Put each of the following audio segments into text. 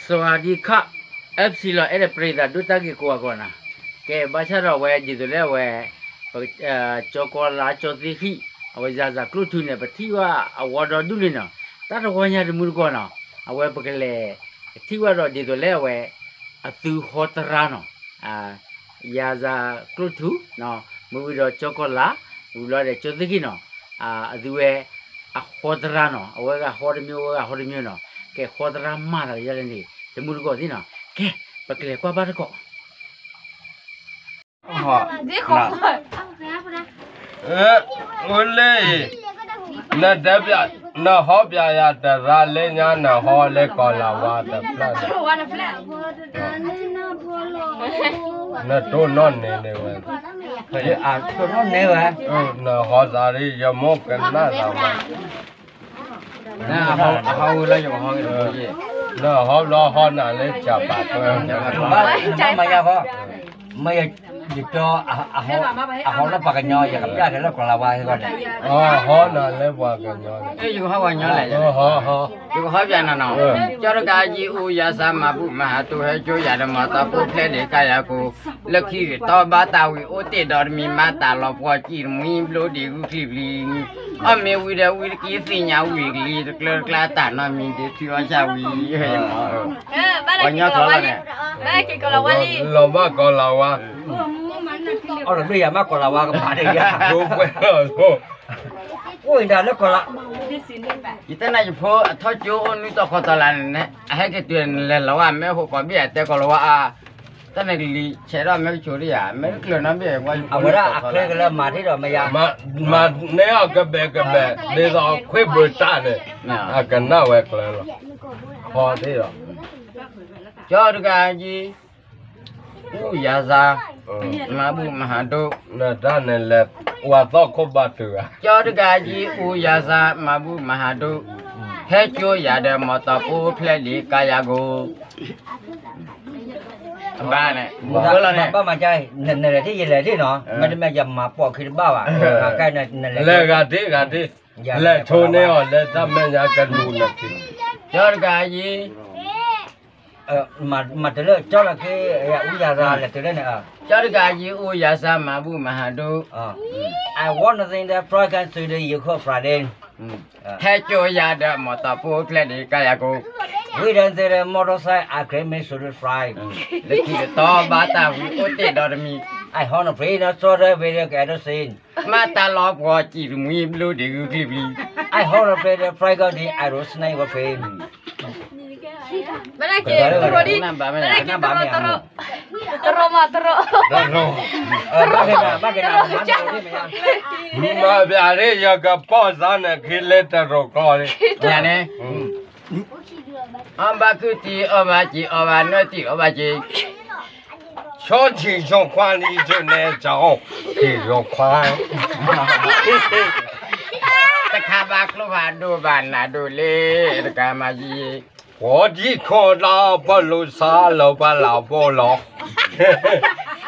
စဝၤဒံခး FC လီၤ အဲၣ်ဒိးပျံၤသးဒိၣ်တၢ်ဂ့ၤကိးဂၤကီးနီၤ, ကဲဘၣ်ဆၣ်ဒီးအဝဲဒ်သိးလၢအဝဲ ကၠီကီၤလၤကၠီသ့ၣ်ဃံၣ် အဝဲယၤစၢ်ကျိၣ်ထူန့ၣ် ပထံၣ်ဘၣ်အဝီဒီဒူၣ်လံနီၤ, တၢ်တဝီညါတမူတကိးနီၤ, အဝဲပကလဲၤ ထံၣ်ဘၣ်ဒီးဒ်သိးလၢအဝဲ အသုဟီသရၣ်နီၤ, ယၤစၢ်ကျိၣ်ထူ မ့ၢ်ဝံၤဒီးကၠီကီၤလၤ ဝံၤဘျီဒီးကၠီသ့ၣ်ဃံၣ်နီၤ, အသုဝဲ အဟီသရၣ်နီၤ, အဝဲဂၤဟီတမံၤ အဝဲဂၤဟီတမံၤနီၤ, ကဲဟီသရၣ်မၤသးယဲလဲၣ်န့ၣ် တမူတကိးသ့ၣ်နီၤ, ကဲ ပကလဲၤကွၢ်ဘၣ်တကိး အိၣ်လၢ နတဲပျး နဟီပျးယၤတရၣ်လၢညါ နဟီလၢကီၤလၤဝါတဖျၢၣ်န့ၣ် နတိၢ်နီၣ်န့ၣ်ဝဲ, နဟီသးရံ ယမိၢ်ကနၣ်သးဝဲ, နဟီဘျီဟီနၤလၢကၢ်ပာ်ပၢ်, မ့ၢ်ယတီ အဟီလၢပှၤကညီ ယကပျၢ်က့ၤလၢကီၤလၤဝါဟဲဂီၢ်န့ၣ်, ဟီနၤလၢပှၤကညီန့ၣ်, ယကဟီပှၤကညီလဲၣ်, ယကဟီပျးနၤနီၤ, ကၠီတကးယံအူယၤစၢ်မၤဘူၣ်မၤဟးဒိၣ် ဟဲကၠိယၤဒီးမီၤတီၢ်ပိၢ်ဖျဲးဒံးကါယၤကိး, လၢခံကတီၢ်ဘၣ်တၢ်ဝံၤအိၣ်တ့ၢ်ဒီးတမံၤ မၤတၢ်လီၤပှီၢ်စံၣ်တမှံဘျိဒံးဂုာ်ချံပျံၤ, အီၣ်မ့ၢ်ဝံၤဒီးဝံၤတကံသ့ၣ်ညါဝံၤကလံၤ တကျၢတကျါတၢ်နီတမံၤဒံး ထံအီၣ်ဆၣ်ဝံၤ, ပှၤကညီထီၣ်လီၤန့ၣ်, လီၤဘၣ်ကီၤလၤဝါ, အီၣ်တဘျုးယၤမးကီၤလၤဝါကပၤဒံးယၤ, အိၣ်အံၤဒၣ်လၢကီၤလၤ ယတဲနၤယဖိအထီၣ်ကၠိအိၣ်နွံတီၢ်ဃီတီၢ်လၢန့ၣ် အဟဲက့ၤတုၤလဲၤလီၤဝဲ မ့ၢ်ဟိၣ်ကီးဘ့ၣ်အတဲကီၤလၤဝါအါ, တၢ်န့ၣ်ကလံၤဆဲးထီၣ်မ့ၢ်ကဆိးဒံးယၤ မ့ၢ်တချုးနီတဘ့ၣ်, အဝဲဒၣ်အချ့ကလၢမၤထံၣ်ဒီးမ့ၢ်ယၤ, မၤန့ၢ်အီၤကဘဲးကဘဲး ဒ်သိးခွ့ဘုးတၢ်န့ၣ်, အကနၣ်ဝဲကျၢၤလီၤ, ခီသ့ၣ်ဒီး, ကၠီတကးယံ အူယၤစၢ် မၤဘူၣ်မၤဟးဒိၣ်, နတၢ်န့ၣ်လဲၤ ဝၤသီၣ်ခိၣ်ဘၣ်တုၤဧါ, ကၠီတကးယံအူယၤစၢ် မၤဘူၣ်မၤဟးဒိၣ်, ဟဲကၠိယၤဒီးမီၤတီၢ်ပိၢ်ဖျဲးဒံးကါယၤကိး, ဘၣ်န့ၣ်, ဘၣ်မၤကါ, နလဲၤထံၣ်ယလဲၤထံၣ်နီၤ, မ့တမ့ၢ်ယမၤပိာ်ခံတဘၣ်ဘၣ်, လဲၤဂၤဒ့ဂၤဒ့, လဲၤဆိန့ၢ်အီၤလၢတၢ်မဲာ်ညါကလူၤနၤ, ကၠီတကးယံ မၤတလၢကၠီလီၤက့, အူယၤစၢ်လဲၤတုၤလၢန့ၣ်, ကၠီတကးယံအူယၤစၢ်မၤဘူၣ်မၤဟးဒိၣ်, I want nothing that Friday can do the year called Friday, ဟဲကၠိယၤဒီးမီၤတီၢ်ပိၢ်ဖျဲးဒံးကါယၤကိး, ဝံၤဒီးသ့ဒီး motorcycle I can make sure to fly, လၢခံကတီၢ်ဘၣ်တၢ်ဝံၤအိၣ်တ့ၢ်ဒီးတမံၤ, I hold a plane, I saw the video, I don't see, မၤတၢ်လီၤပှီၢ်စံၣ်တမှံဘျိဒံးဂုာ်ချံပျံၤ, I hold a plane, the fly go, the I don't snake, what plane, ဘၣ်က့ၤတရိးဒံး, ဘၣ်က့ၤတရိးတရိး, တရိးမးတရိး, ဘၣ်က့ၤနၤ, ဘၣ်က့ၤနၤ, မၤဘၣ်ဒ် ယကပိာ်စါန့ၣ် ခံလၢတရိးကီၢ်န့ၣ်, ယၤန့ၣ်, အီၣ်ဘၣ်ခုၣ်တံၢ်အီၣ်ဘၣ်စ့ၢ် အီၣ်ဘၣ်နၢတံၢ်အီၣ်ဘၣ်စ့ၢ်, ဆီဆံၣ်ဆီခွါလံကၠိန့ၣ် ကၠီ, ဆီဆံၣ်ဆီခွါ, တခါဘၣ်ကျိဖးဒိၣ်ဘၣ်နးဒိၣ်လံ, တကးမၤယံၤ ဃိးဒံၣ်ခိၣ်ဒီးပလူၤစါလီၤပှၤလီၤပှီၢ်လီၤ,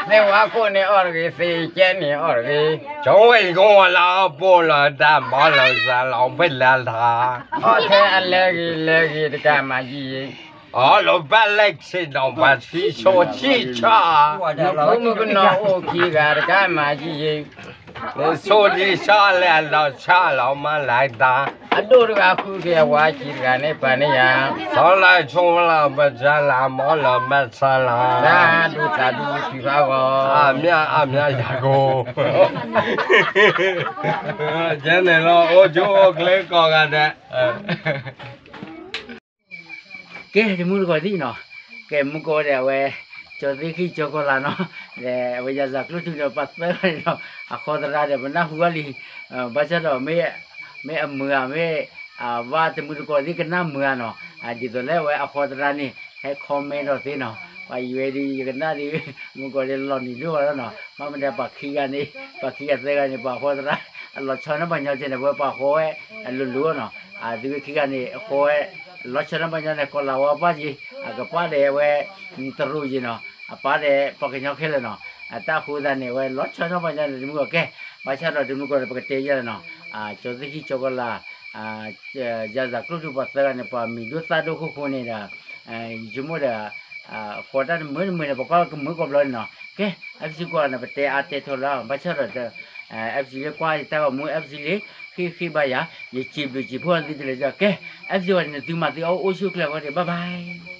သ့ၣ်ဝါခိၣ်န့ၣ်အီၣ်တဂ့ၤ သ့ၣ်ကဲန့ၣ်အီၣ်တဂ့ၤ, ကၠီဝဲၢ်ယိလီၤပှီၢ်လီၤ တၢ်မီလီၤစါလီၤဖဲလဲၤလၤ, အီၣ်ထဲအလဲၤဂ့ၤလဲၤဂ့ၤတကးမၤယံၤ, အီၣ်လီၤဘၣ်လဲၤဆံးဒီးပှၤဆံးဆိဆံးဆၣ်, မုၣ်ဖိမုၣ်ကနီၤအိၣ်ခံဂၤတကးမၤယံၤ ဆိဒံးဆၣ်လဲၤလီၤဆၣ်လီၤမၤလဲၤတၢ်, အဒိၣ်တဂၤဃုက့ၤအဝၤဆံးတဂၤန့ၣ်ပာ်န့ၢ်ယၤ, ဆီလၢဆိလၢပစၢလၢမီလၢဘၣ်ဆၣ်လၢ, တၢ်ဒိၣ်သးဒိၣ်ထံဖးဂီၤ, အမ့ၢ်အမ့ၢ်ယၤကိး, ယဲန့ၣ်လီၤ အိၣ်ကၠိအိၣ်ကျဲကိးဂၤဒဲး ကဲ တမူတကိးသ့ၣ်နီၤ, ကဲ မူကီးဒီးအဝဲ ကၠီသ့ၣ်ဃံၣ်ကၠီကီၤလၤနီၤ, ဒီးအဝဲယၤစၢ်ကျိၣ်ထူဒီးပှၤသၢဂၤန့ၣ်ဒီး အဃီသရၣ်ဒီးပနၢ်ဟူဘၣ်လံ, ဘၣ်ဆၣ်ဒီး မ့ၢ်အမုာ်ဧါ မ့ၢ် ဘၣ်တမူတကိးသ့ၣ်ကနၣ်မုာ်ဧါနီၤ, ဒ်သိးလၢအဝဲအဃီသရၣ်န့ၣ် ဟဲ comment ဒီးသ့နီၤ, ပှၤအံၤဝဲဒ်ယကနၣ်ဒ် မူကီးဒီးလီၤနံၤဒိၣ်ဘၣ်လီၤနီၤ, ဘၣ်မနုၤဒီးပှၤခံဂၤန့ၣ် ပှၤခံဂၤသၢဂၤန့ၣ် ပှၤဃီသရၣ် အလီၤဆီနီၢ်ပှၤညီကဲန့ၣ် အဝဲပှၤဃီဝဲ အလိၤလိၤနီၤ, အသုဝဲခံဂၤန့ၣ် အဃီဝဲ လီၤဆီနီၢ်ပှၤညီန့ၣ် ကီၤလၤဝါပၢ်ယ့ၤ အကပၢ်ဒီးအဝဲ တရူးယ့ၤနီၤ, အပၢ်ဒီးပှၤကညီခဲလၢာ်နီၤ, အတၢ်ဃိသတးန့ၣ် အဝဲလီၤဆီနီၢ်ပှၤညီန့ၣ် တမူကီးကဲ, ဘၣ်ဆၣ်ဒီးတမူကီးဒီး ပကတဲယဲလီၤနီၤ, ကၠီသ့ၣ်ဃံၣ်ကၠီကီၤလၤ ယၤစၢ်ကျိၣ်ထူပှၤသၢဂၤန့ၣ် ပှၤမံၤဒိၣ်သၣ်ဒိၣ်ခိၣ်ဃိန့ၣ်ဒီး ယဆိကမိၣ်ဒီး ဃိးတၢ်တမုာ်တမုာ်န့ၣ် ပကွၢ်ကမုာ်ကိးဘျီန့ၣ်နီၤ. ကဲ FC ကွၢ်န့ၣ် ပတဲအါတဲထီလီၤ ဘၣ်ဆၣ်ဒီး FC လၢကွၢ်ယတၢ်ဂီၤမူ FC လံ ဃ့ဃ့ဘါယၤ ယစံးဘျုးစံးဖှိၣ်သုတလဲၤကီး ကဲ FC ဝဲန့ၣ် သုမၤသုအအိၣ်ဆူၣ်အိၣ်ချ့အဂီၢ်ဒံး bye bye